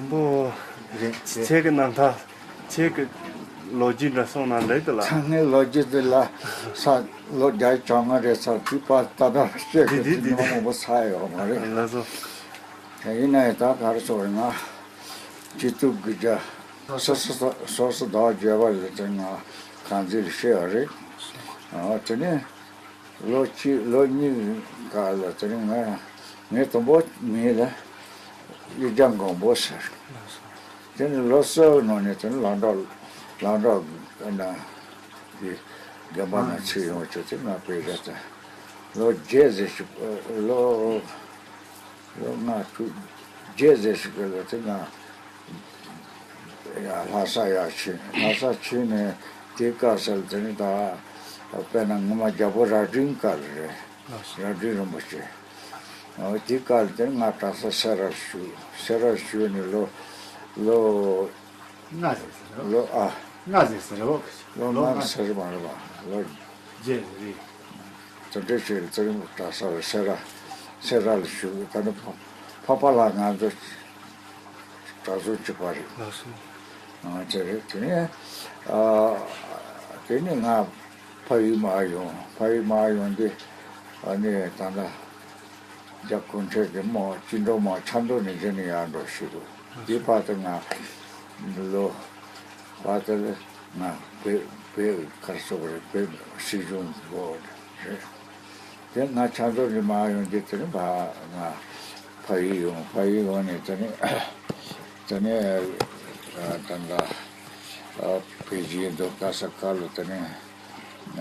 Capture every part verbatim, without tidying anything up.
པོ་རེད། ཁྱེད་ཀྱི་རྣམ་ཐར། ཁྱེད་ཀྱི་ལོ་རྒྱུས་འདྲ་གསུངས་ན་འགྲིག་གི་ལགས། ཚང་མའི་ལོ་རྒྱུས་འདི་ལ་ས་ལོ་བརྒྱ་བཅོ་ལྔ་རེད་ས་དུས་པ་ད་ལྟ་བཤད་དེ་གི་དེ་དུས་དེ་མང་པོ་ཚར་ཡོད་མ་རེད། ལགས་སོ། ཡིན་ན་ཡང་ད་ག་རེ་ཟེར་ང་སྤྱི་གཙུག་གི་རྒྱ་སོ་སོ་སོ་སོ་ཟླ་བ་བརྒྱད་པ་ལ་དེ་ང་གངས་འཛིན་ལ་བཤད་པ་རེད། ཨ་དེ་ནས། ལོ་གཅིག་ལོ་གཉིས་སྐབས་ལ་དེ་རིང་ང་ངའི་དུམ་བུ་མིང་ལ་གཡུ་རྒྱ་མགོན་པོ་ཟེར། དེ་ནི་ལོ་གསར་ནང་ནས་དེ་ནི་ལང་གྲགས་ལང་གྲགས་ན་གི་དགོན་པ་ན་ཚུར་ཡོང་བྱས་དེ་ང་དཔེ་རེད་དེ། ལོ་བརྒྱད་ཟེར་ཞིག་ལོ་ལོ་ལྔ་དྲུག་བརྒྱད་ཟེར་ཞིག་ལ་དེ་ང་ཡ་ལྷ་ས་ཡར་ཕྱིན། ལྷ་ས་ཕྱིན་ནས་དེའི་སྐབས་སུ་དེ་ནི་ད་དཔེར་ན་ངོ་མ་རྒྱལ་པོ་རྭ་སྒྲེང་སྐབས་རེད། རྭ་སྒྲེང་རིན་པོ་ཆེ། འོ་དེའི་སྐབས་དེ་ང་གྲྭ་ས་སེ་རར་བཞུགས། སེ་རར་བཞུགས་ནས་ལོ་ལོ་ལྔ་ཟེར་ཟེར་རོ། ལོ་ཨ་ལྔ་ཟེར་ཟེར་རོ། ལོ་ལྔ་ཟེར་མ་རེད་པ་ལོ། བརྒྱད་རེད། དེ་འདྲ་བྱས་ཙང་གྲྭ་ས་སེ་ར་སེ་ར་ལ་བཞུགས། ད་ནི་ཕ་ཕ་ལ་ང་ཚོ་གྲྭ་ཚོ་གཅིག་པ་རེད། ལགས་སོ། ཨ་དེ་རེད། དེ་ནས་ཨ་དེ་ནས་ང་ཕ་ཡུལ་མར་ཡོང་། ཕ་ཡུལ་མར་ཡོང་དུས་ཨ་ནི་ད་ལྟ་རྒྱ་གུང་ཁྲན་གྱི་དམག་བཅིངས་འགྲོལ་དམག་ཆབ་མདོ་ནས་འཛིན་ནས་ཡར་འགྲོ་ཞུ་འདུག་དེའི་བར་དུ་ང་ལོ་བར་དུ་ལ་ང་བོད་བོད་གར་སོགས་རེད། བོད་སྲིད་གཞུང་འགོ་རེད། དེ་ང་ཆབ་མདོ་ནས་མར་ཡོང་དུས་དེ་ནི་ཕ་ང་ཕ་ཡུལ་ཡོང་། ཕ་ཡུལ་ཡོང་ནས་དེ་ནི་དེ་ནི་ཨ་ད་ལྟ་ཨ་པེ་ཅིན་འདུག་ག་ས་ག་ལ་དེ་ནི་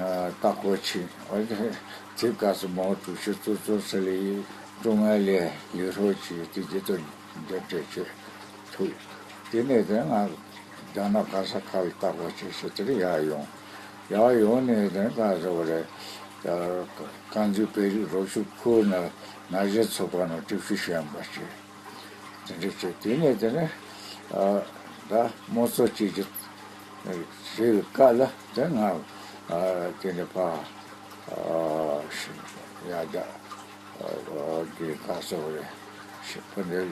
ཨ་ལྟ་སྐོར་ཕྱིན། འོ་དེ་དེ་སྐབས་སུ་མའོ་ཀྲུའུ་ཞི་གཙོ་གཙོ་ས་ལའི་ཀྲུང་ཨའི་ལས་ལས་རོགས་ཀྱིས་དེ་རྗེས་ཐོག་འདི་འདྲ་བྱས་ཐུག་དེ་ནས་དེ་ང་རྒྱ་ནག་ག་ས་ག་ལ་ལྟ་སྐོར་བྱས་བྱས་དེ་ཡར་ཡོང་། ཡར་ཡོང་ནས་དེ་ག་ཟེར་བ་རེད། ད་རྐང་འཛིན་བོད་རིགས་རོགས་སྐྱོབ་ཁུལ་ན་ན་གཞོན་ཚོགས་པ་ནང་ཀྲུའུ་ཞི་ཞུ་མཁན་པ་བྱས། དེ་འདྲ་བྱས་དེ་ནས་དེ་ནས་ཨ་ད་དམངས་གཙོ་བཅོས་བསྒྱུར་བྱས་པའི་སྐབས་ལ་དེ་ང་ཨ་དེ་ནས་ཕ་ཨ་ཡར་རྒྱ་ཨ་གི་ག་ཟེར་བ་རེད། ཕ་འདྲ་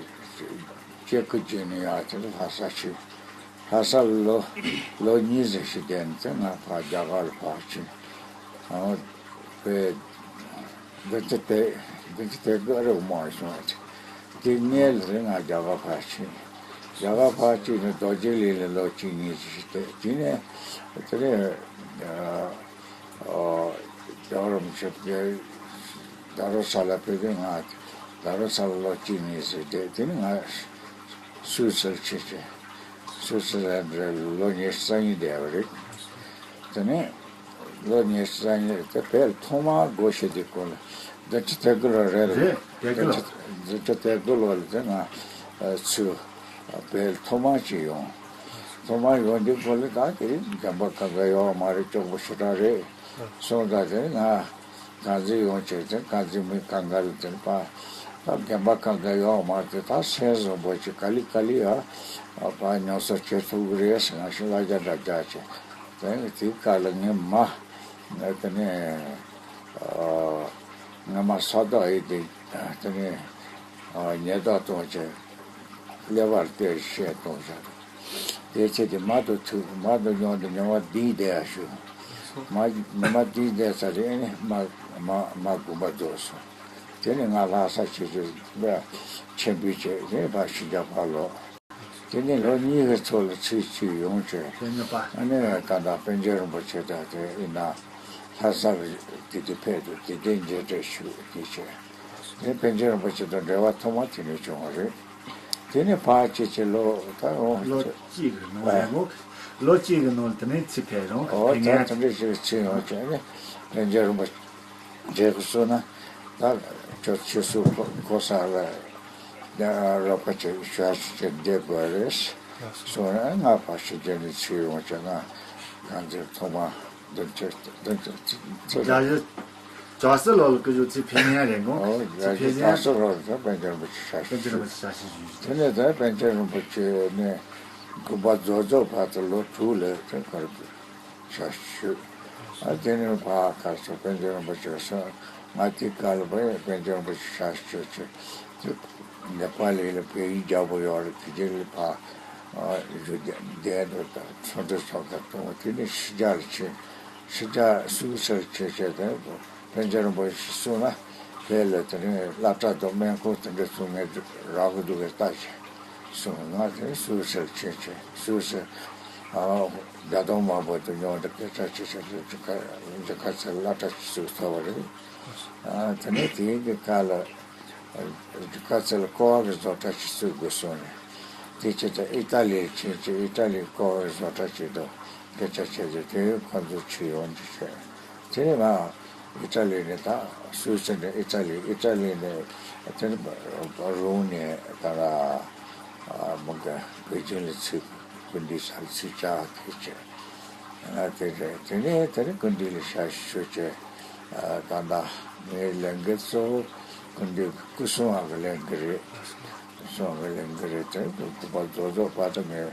སྐྱེ་ཁུ་བྱས་ནས་ཡར་དེ་ནས་ལྷ་ས་ཕྱིན། ལྷ་ས་ལོ་ལོ་གཉིས་ཙམ་ཞིག་བསྡད་ནས་དེ་ང་ཕར་རྒྱ་གར་ལ་ཕར་ཕྱིན། ཨ་བོད་བདུན་ཅུ་དོན་བདུན་ཅུ་དོན་དགུ་རེད་མ་སོང་བ་དེ། དེ་སྔོན་ལ་རེད་ང་རྒྱ་གར་ཕར་ཕྱིན། རྒྱ་གར་ཕར་ཕྱིན་ནས་རྡོ་རྗེ་གླིང་ལ་ལོ་གཅིག་གཉིས་ཙམ་ཞིག་བསྡད། དེ་ནས་དེ་ནས་ཨ་ཨ་རྒྱལ་བ་རིན་པོ་ཆེ་ཕེབས། རྡ་རམ་ས་ལ་ཕེབས་དུས་ང་རྡ་རམ་ས་ལ་ལོ་གཅིག་གཉིས་ཙམ་བསྡད། དེ་ནས་ང་སུད་སིར་ཕྱིན་བྱས། སུད་སི་ལན་ཌ་ལ་ལོ་ཉི་ཤུ་རྩ་གཉིས་བསྡད་པ་རེད། དེ་ནས་ལོ་ཉི་ཤུ་རྩ་གཉིས་དེ་བོད་ཐོག་མར་སྒོ་ཕྱེ་དུས་སྐོར་ལ་བདུན་ཅུ་དོན་དགུ་ལོ་རེད། རེད། དོན་དགུ་ལོ། བདུན་ཅུ་བདུན་ཅུ་དོན་དགུ་ལོ་ལ་དེ་ང་ཚུར་བོད་ཐོག་མར་ཅིག་ཡོང་། ཐོག་མར་ཡོང་དུས་སྐོར་ལ་ད་དེ་རིང་རྒན་པ་གང་ག་ཡོད་མ་རེད། སྐྱོ་པོ་ཞེ་དྲག་རེད། སོང་ཙང་དེ་ང་གངས་འཛིན་ཡོང་བྱས་ཙང་གངས་འཛིན་མི་གང་ག་ལ་དེ་ཕར་ད་རྒན་པ་གང་ག་ཡོད་མ་རེད། ད་སེམས་བཟང་པོ་ཅིག་ག་ལེ་ག་ལེ་ཡ་ཕར་མྱོང་ཚོར་བྱེད་ཐུབ་ཀྱི་རེད་ཟེར་ང་ཞིག་ལ་རྒྱ་འདྲ་རྒྱག་བྱས། དེ་དེའི་སྐབས་ལ་ངའི་མ་དེ་ནས་ངའི་མ་ས་རྟོགས་ཡིན་ཏེ། དེ་ནས་ཉེས་རྡུང་གཏོང་བྱས། ཀླད་པར་སྟེར་བཤད་གཏོང་བྱས། དེ་ཚེ་དེ་མ་དུ་ཐུག་མ་དུ་མྱོང་དུ་མྱོང་བ་འདིའི་བསྡད་ཡ་ཞུ། མ་ཉི་མ་འདིའི་བསྡད་ས་རེད། ཨ་ནི་མ་མ་མ་དགོངས་པ་རྫོགས་སོང་། དེ་ནས་ང་ལྷ་ས་ཆེ་ཆེ་ལ་ཆེན་པོའི་ཆེད་དེ་ཕར་ཕྱི་རྒྱལ་ཕར་ལོག་དེ་ནས་ལོ་གཉིས་ཀྱི་ཚོ་ལ་ཚུར་ཚུར་ཡོང་བྱས། དེ་ནས་པ། ཨ་ནི་ད་ལྟ་པཎ་ཆེན་རིན་པོ་ཆེ་དང་དེ་ཡིན་ན་ལྷ་ས་ལ་དེ་དུས་ཕེབས་འདུག་དེ་དུས་མཇལ་འཕྲད་ཞུ་དེ་བྱས། དེ་པཎ་ཆེན་རིན་པོ་ཆེ་དང་འབྲེལ་བ་ཐོག་མ་དེ་ནས་བྱུང་བ་རེད། དེ་ནས་ཕར་ཅིག་ཅིག་ལོ་ད་འོ་ལོ་གཅིག་གི་ནང་ལ་ངོ་། ལོ་གཅིག་གི་ནང་ལ་དེ་ནས་ཚུར་ཕེབས་རུང་འོ་ཕེབས་ད་མཁན་དེ་འདྲ་ཞིག་ཕྱིན་ཡོང་བྱས་ནས་པཎ་ཆེན་རིན་པོ་ཆེ་གི་གསུང་ན་ད་ཁྱོད་ཆོས་སྲིད་གོ་གོ་ས་ལ་རོགས་པ་བྱེད་ཞུ་ཡ་ཞིག་བྱེད་བསྡད་དགོས་རེད་གསུངས་ནས་ང་ཕར་ཕྱིན་རྗེས་ནས་ཚུར་ཡོང་བྱས་ན་ང་ཚོའི་ཐོག་མ། བདུན་ཅུ་བདུན་ཅུ་ཚེ་བརྒྱ་ཞུ། བྱ་སྲིད་ལོ་ལ་སྐུ་ཞབས་ཚེ་ཕེབས་ཡ་རེད་འགོ། ཨོ་ཚེ་ཕེབས་ཡ་བྱ་སྲིད་ལོ་ལ་པཎ་ཆེན་རིན་པོ་ཆེ་ཞབས་ཕྱི་ཞུས། དེ་ནས་ད་པཎ་ཆེན་རིན་པོ་ཆེ་ནས་དགོངས་པ་རྫོགས་རྫོགས་བར་དུ་ལོ་དྲུག་ལས་དེ་གར་ཞབས་ཕྱི་ཞུས། ཨ་དེ་ནས་ཕར་གར་སོང་པཎ་ཆེན་རིན་པོ་ཆེ་སོང་ང་དེ་གར་ལ་པཎ་ཆེན་རིན་པོ་ཆེ་ཞབས་ཕྱི་ཞུས་ཚེ། ནེ་པ་ལི་ལ་བལ་ཡུལ་རྒྱལ་པོ་ཡོད་རེད། དེ་རྗེས་ལ་ཕ་ཨ་ཡུལ་རྒྱལ་དེ་དུ་ཚོང་འབྲེལ་ཚོགས་འདུ་གཏོང་བ། དེ་ནས་ཕྱི་རྒྱལ་ལ་ཕྱིན། ཕྱི་རྒྱལ་སུད་སིར་ཕྱིན་བྱས་དེ་པཎ་ཆེན་རིན་པོ་ཆེ་གསུངས་ན་བལ་ལ་དེ་ནས་སློབ་གྲྭ་དང་སྨན་ཁང་དེ་འདྲ་བཙུགས་ངེས་རག་གི་འདུག་གས་ལྟ་བྱས་གསུངས། ང་དེ་ནས་སུད་སིར་ཕྱིན་བྱས་སུད་སི་ཨ་རྒྱལ་དོན་མང་པོ་དང་མཉམ་དུ་སྐད་ཆ་བྱེད་བྱས་རྗེས་ཁ་རྗེས་ཁ་ཚེ་སློབ་གྲྭ་ཞིག་བཙུགས་ཚར་བ་རེད། ཨ་དེ་ནས་དེའི་གི་ཁ་ལ། རྒྱུ་སྐར་ཚེ་ལ་ཀ་བ་གི་བཟོ་གྲྭ་ཞིག་བཙུགས་དགོས་གསུངས་ནས། དེ་ཆེད་དུ་ཨི་ཏཱ་ལིར་ཕྱིན་ཅིག་ཨི་ཏཱ་ལིའི་ཀ་བ་གི་བཟོ་གྲྭ་ཞིག་དང་སྐད་ཆ་བྱས་ཏེ་དེ་ཁོ་ཚོ་ཆུ་ཡོང་འདི་བྱས། དེ་ནས་ང་ཨི་ཏཱ་ལི་ནས་ད་སུད་སི་ནས་ཨི་ཏཱ་ལི་ཨི་ཏཱ་ལི་ནས་དེ་ནས་རོམ་ནས་ད་ལ་མོ་ག་པེ་ཅིན་ལ་ཚུད། སྐུ་མདུན་སར་ཚུད་བྱས་དེ་བྱས། ང་དེ་རེད། དེ་ནས་དེ་རིང་སྐུ་མདུན་ལ་ཞབས་ཞུ་བྱས། ད་ལྟ་ངའི་ལས་འགན་གཙོ་བོ་སྐུ་མདུན་སྐུ་སྲུང་བ་གི་ལས་འགན་རེད། སྐུ་སྲུང་བ་གི་ལས་འགན་རེད། དེ་སྐུ་པར་རྫོགས་རྫོགས་བར་དུ་ངས་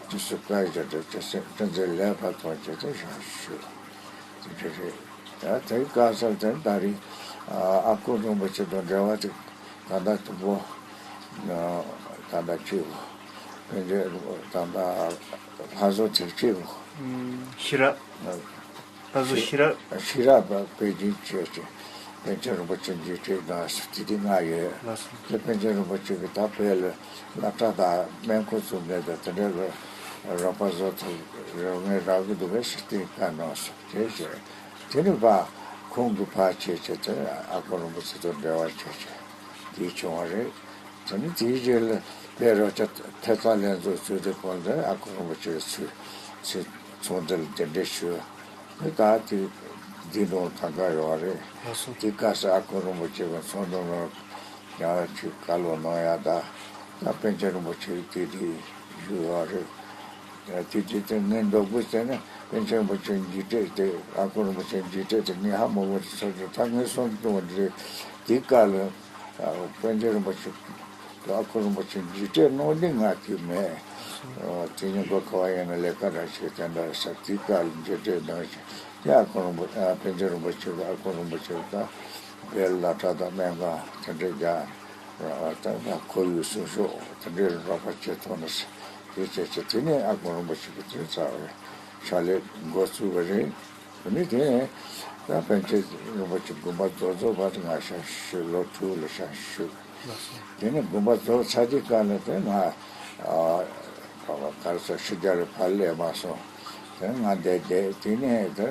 དུས་སུ་བཀའ་རྒྱ་དེ་ཅི་སེ་ཅི་མཛད་ལས་ཕར་ཐོན་བྱས་ཏེ་ཞབས་ཞུ་དེ་འདྲ་རེད། ད་དེའི་སྐབས་སུ་དེ་ད་རིང་ཨ་ཁུ་རིན་པོ་ཆེ་དང་འབྲེལ་བ་དེ་ད་ལྟ་དུ་བོ་ད་ལྟ་གཅིག་བོ་ཕན་ཆད་ད་ལྟ་ལྷ་བཟོ་དེ་གཅིག་བོ། ཤེས་རབ། ད་གཟོད་ཤེས་རབ། ཤེས་རབ་པ་པེ་ཅིན་བྱས་ཏེ་པཎ་ཆེན་རིན་པོ་ཆེ་མཇལ་འཕྲད་གནང་སོང་། དེ་དུས་ང་ཡོད། ལགས་སོ། དེ་པཎ་ཆེན་རིན་པོ་ཆེ་གིས་ད་བོད་ལ་སློབ་གྲྭ་དང་སྨན་ཁང་བཙུགས་མཁན་དང་དེ་འདྲ་ལ་རོགས་པ་བཟོ་ཐུབ་རོགས་ངས་རག་གི་འདུག་པས་ཟེར་ཏེ་བཀའ་གནང་སོང་། དེ་བྱས་དེ་ནས་པ་ཁོང་གིས་ཕར་བྱས་བྱས་དེ་ཨ་ཁུ་རིན་པོ་ཆེ་དང་འབྲེལ་བ་བྱས་བྱས་དེ་བྱུང་བ་རེད། དེ་ནས་དེའི་རྗེས་ལ་བོད་རོགས་ཚོགས་ཐེབས་རྩ་ལྷན་ཚོགས་ཚུགས་དུས་གོང་དུ་ཨ་ཁུ་རིན་པོ་ཆེ་ཚུགས་ཚུགས་ཚོགས་འདུ་ལ་གདན་འདྲེན་ཞུས། ད་དེ་འདི་ནང་གང་ག་ཡོད་རེད། ལགས་སོ། དེ་སྐབས་སུ་ཨ་ཁུ་རིན་པོ་ཆེ་གི་ཚོགས་འདུ་ནང་ཡང་ཅིག་བཀའ་སློབ་གནང་ཡ་ད་ད་པཎ་ཆེན་རིན་པོ་ཆེ་དེ་དེ་བཞུགས་ཡོད་རེད། དེ་དུས་དེ་ངའི་མདོ་དབུས་ཟེར་ན་པཎ་ཆེན་རིན་པོ་ཆེ་མཇལ་འཕྲད་དེ་ཨ་ཁུ་རིན་པོ་ཆེ་མཇལ་འཕྲད་དེ་ངས་ཧ་མ་གོ་དུས་ཚོད་དེ་ད་ངའི་སོང་དུ་བ་འདི་རེད། དེའི་སྐབས་ལ་པཎ་ཆེན་རིན་པོ་ཆེ་ཨ་ཁུ་རིན་པོ་ཆེ་མཇལ་འཕྲད་གནང་ནི་ང་དེ་མེད། དེ་ཉིན་གོ་ཁ་བ་ཡིན་ན་ལས་ཀ་ར་ཞིག་དེ་འདྲ་ས་དེའི་སྐབས་ལ་མཇལ་འཕྲད་གནང་ཞིང་དེ་ཨ་ཁུ་རིན་པོ་ཨ་པཎ་ཆེན་རིན་པོ་ཆེ་ཨ་ཁུ་རིན་པོ་ཆེ་ད་བོད་སློབ་གྲྭ་དང་སྨན་ཁང་དེ་འདྲ་རྒྱག་ད་ཁོར་ཡུག་སྲུང་སྐྱོབ་དེ་འདྲའི་རོགས་པ་བྱེད་ཐུབ་ན་ཟེར་དེ་བྱས་བྱས་དེ་ནས་ཨ་ཁུ་རིན་པོ་ཆེ་གི་དེ་ཚར་བའི་ཕྱག་ལས་འགོ་བཙུགས་པ་རེད། དེ་ནས་དེ་ནས་ད་པཎ་ཆེན་རིན་པོ་ཆེ་དགོངས་པ་རྫོགས་རྫོགས་བར་དུ་ང་ཞབས་ཞུ་ལོ་དྲུག་ལ་ཞབས་ཞུ། དེ་ནས་དགོངས་པ་རྫོགས་ཚར་དུས་སྐབས་ལ་དེ་ང་ཨ་ག་རེ་ཟེར་ཕྱི་རྒྱལ་ལ་ཕར་སླེབས་མ་སོང་། དེ་ང་བསྡད་བསྡད་དེ་ནས་དེ།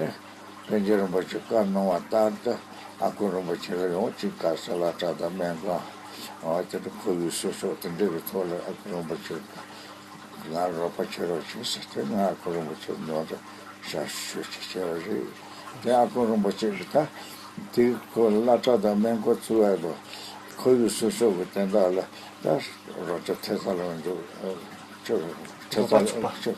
པཎ་ཆེན་རིན་པོ་ཆེ་བཀའ་གནང་བ་ལྟར་དུ་ཨ་ཁུ་རིན་པོ་ཆེ་ལ་ཡང་གཅིག་ག་ས་ལ་གྲྭ་དང་སྨན་ཁང་། འོ་དེ་དུ་ཁོར་ཡུག་སྲུང་སྐྱོབ་དེ་འདྲ་གི་ཐོག་ལ་ཨ་ཁུ་རིན་པོ་ཆེ་ང་རོགས་པ་བྱེད་རོགས་བྱེད་ཟེར་ཏེ་ང་ཨ་ཁུ་རིན་པོ་ཆེ་ཉོ་དུ་ཞབས་ཞུ་ཅིག་བྱས་པ་རེད། དེ་ཨ་ཁུ་རིན་པོ་ཆེ་གི་ད་དེ་ཁོ་སློབ་གྲྭ་དང་སྨན་ཁང་བཙུགས་ཡ་དང་ཁོར་ཡུག་སྲུང་སྐྱོབ་གི་དོན་དག་ལ་ད་རོགས་ཚོགས་ཐེབས་རྩ་ལ་འཇུག་ཆོག་ཐེབས་རོགས་པ་རྩ་ཚོགས་པ། ལ་ཆོག་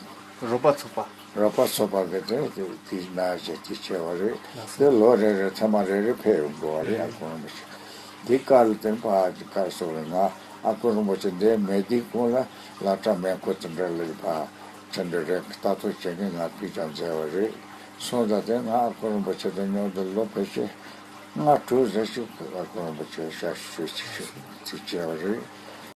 རོགས་པ་ཚོགས་པ། རོགས་པ་ཚོགས་པ་གི་དེ་དེ་དེ་ན་བྱས་དེ་བྱས་པ་རེད། དེ་ལོ་རེ་རེ་ཐེངས་མ་རེ་རེ་ཕེབས་དགོས་པ་རེད། ཨ་ཁུ་རིན་པོ་ཆེ་དེ་སྐབས་ལ་དེ་ཕ་གི་སྐབས་སོགས་ལ་ང་ཨ་ཁུ་རིན་པོ་ཆེ་འདིར་མེད་དུས་གོང་ལ་སློབ་གྲྭ་སྨན་ཁང་དེ་འདྲ་ལ་ཕ་ཆེན་འདྲ་རེད་ལྟ་རྟོག་བྱེད་མཁན་ང་དུས་ཀྱང་མཛད་པ་རེད། སོང་ཙང་དེ་ང་ཨ་ཁུ་རིན་པོ་ཆེ་དང་མཉམ་དུ་ལོ་ཕལ་ཆེར་ལྔ་དྲུག་ཙམ་ཞིག་ཨ་ཁུ་རིན་པོ་ཆེ་ཞབས་ཞུ་ཞིག་ཞིག་བྱས་པ་རེད།